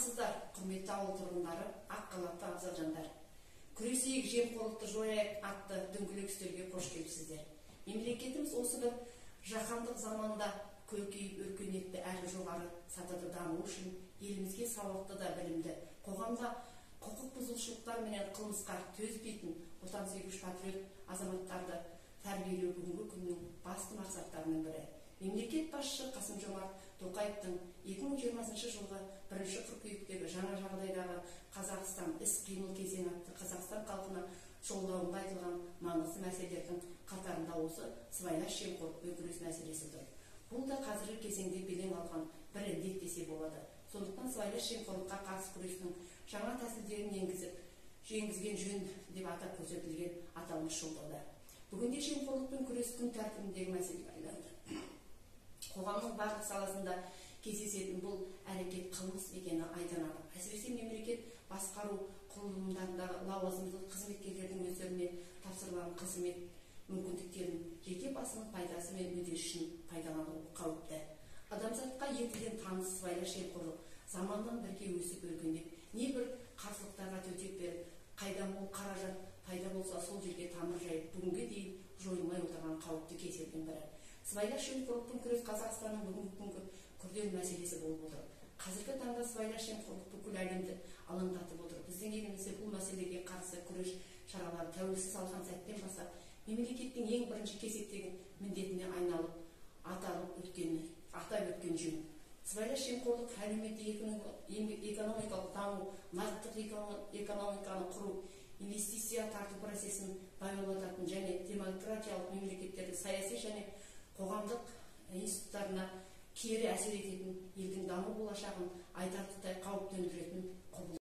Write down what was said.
Армысыздар, құрметті ауыл тұрғындары, ақ халатты абзал жандар. Күресейік, жемқорлықты жояйық атты дөңгелек үстелге қош келіпсіздер. Мемлекетіміз осы бір жаһандық заманда көркейіп, өркениетті әрі жоғары сатыда даму үшін елімізге сауатты да білімді, қоғамда құқық бұзушылықтар менен қылмысқа төзбейтін отансүйгіш патриот азаматтарды тәрбиелеу бүгінгі күннің басты мақсаттарының бірі. Мемлекет басшысы Қасым-Жомарт Тоқаевтың 2020 жылғы 1 қыркүйектегі жаңа жағдайдағы Қазақстан іс-қимыл кезеңі атты Қазақстан халқына жолдауында айтылған маңызды мәселелердің қатарында осы сыбайлас жемқорлықпен күрес мәселесі тұр. Бұл да қазіргі кезеңде белең алған бір індет десе болады. Сондықтан сыбайлас жемқорлыққа қарсы күрестің жаңа тәсілдерін енгізген жөн деп атап көрсетілген аталмыш жолдауда. Бүгінде жемқорлықпен күрес күн тәртібіндегі мәселеге айланды. Қоғамның барлық саласында кездесетін бұл әрекет қылмыс екені айдан анық. Әсіресе мемлекет басқару құрылымдарындағы лауазымды қызметкерлердің өздеріне тапсырылған қызмет мүмкіндіктерін жеке басының пайдасы мен мүддесі үшін пайдалану қауіпті. Адамзатқа ертеден таныс сыбайлас жемқорлық заманнан бірге өсіп өркендеп, небір қарсылықтарға төтеп беріп, қайда мол қаражат пайда болса сол жерге тамыр жайып, бүгінге дейін жойылмай отырған қауіпті кеселдің бірі. Сыбайлас жемқорлықпен күрес Қазақстанның бүгінгі күнгі күрделі мәселесі болып отыр. Қазіргі таңда сыбайлас жемқорлық бүкіл әлемді алаңдатып отыр. Біздің елімізде бұл мәселеге қарсы күрес шаралары тәуелсіз алған сәттен бастап мемлекеттің ең бірінші кезектегі міндетіне айналып атап өткен жөн. Сыбайлас жемқорлық әлеуметтік экономикалық даму, нарықтық экономиканы құру, инвестиция тарту процесін баяулататын және демократиялық мемлекеттердің саяси және қоғамдық институттарына кері әсер ететін елдің даму болашағын айтарлықтай